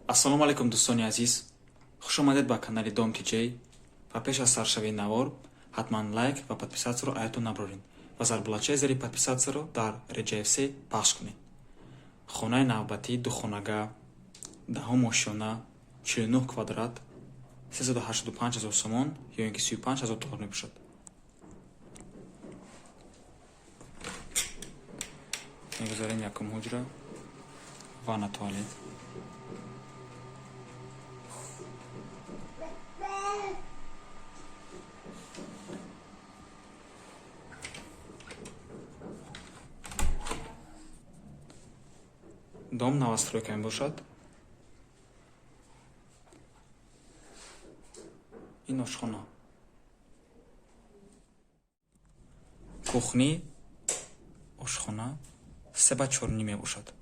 Ассалому алайкум, дӯстони азиз, хушомадед ба канали Дом Тиҷей. Ва пеш аз саршавии навор ҳатман лайк ва подписаться ро аятон набароред ва зарбулачаи зери подписаться ро дар реҷаи все пахш кунед. Хонаи навбатӣ: духонага, 10-ум ошёна, 49 квадрат, 385 ҳазор сомон ё ин ки 35 ҳазор доллар мебошад. Мегузарем якум ҳуҷра, ванна, туалет. Дом новостройка мебошад. Ин ошхона, кухни, ошхона 3 ба 4.5 мебошад.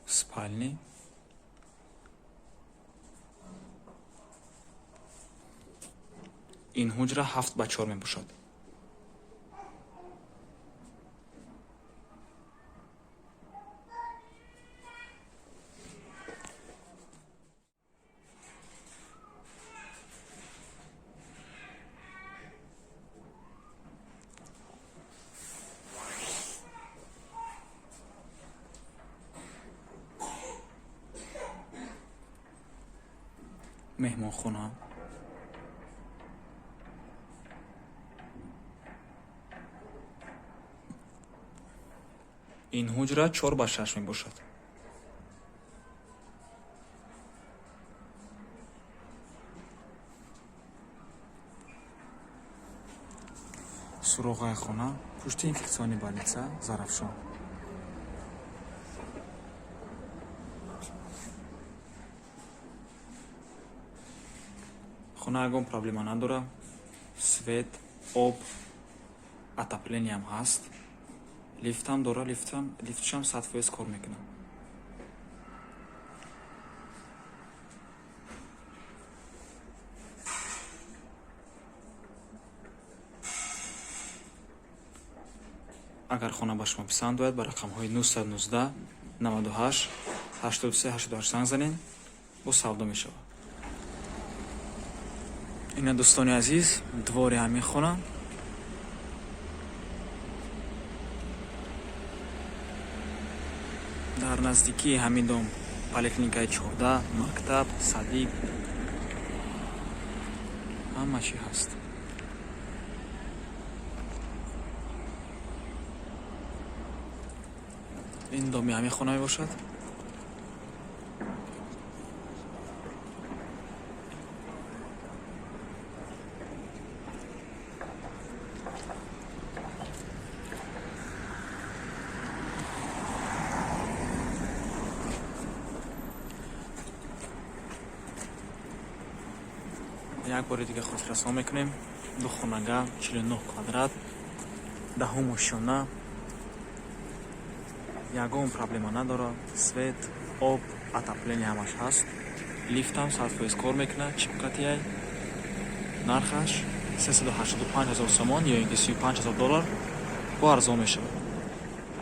Спальни. Ин ҳуҷра 7 ба 4 мебошад. Меҳмонхона. Ин ҳуҷра 4 ба 6 мебошад. Суроғаи хона: пушти инфекционный больница, Зарафшон. Хона ягон проблема надорад: свет, об, отопление ам ҳаст, лифтам дора, лифтшам 100% кор мекунад. Агар хона ба шумо писанд ояд, ба рақамҳои 919 98 83 88 занг занед, бо савдо мешавад. Ина, дӯстони азиз, двор и ҳамин хона. Дар наздикии ҳамин дом поликлиникаи 14, мактаб, садик, ҳама чӣ ҳаст. Ин доми ҳамин хона мебошад. Як бори дига хотиррасон мекунем: ду хонага, 49 квадрат, 10-ум ошёна, ягон проблема надорад: свет, об, отопление ҳамаш ҳаст, лифтам 100% кор мекунад, чипкатияй. Нархаш 385 ҳазор сомон ё ин ки 35 ҳазор доллар, бо арзон мешавад.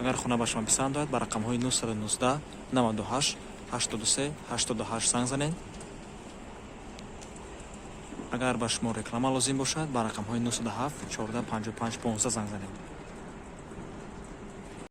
Агар хона ба шумо писанд ояд, ба рақамҳои 919 98 83 88 занг занед. Агар ба шумо реклама лозим бошад, ба рақамҳои 907 14 55 15 занг занед.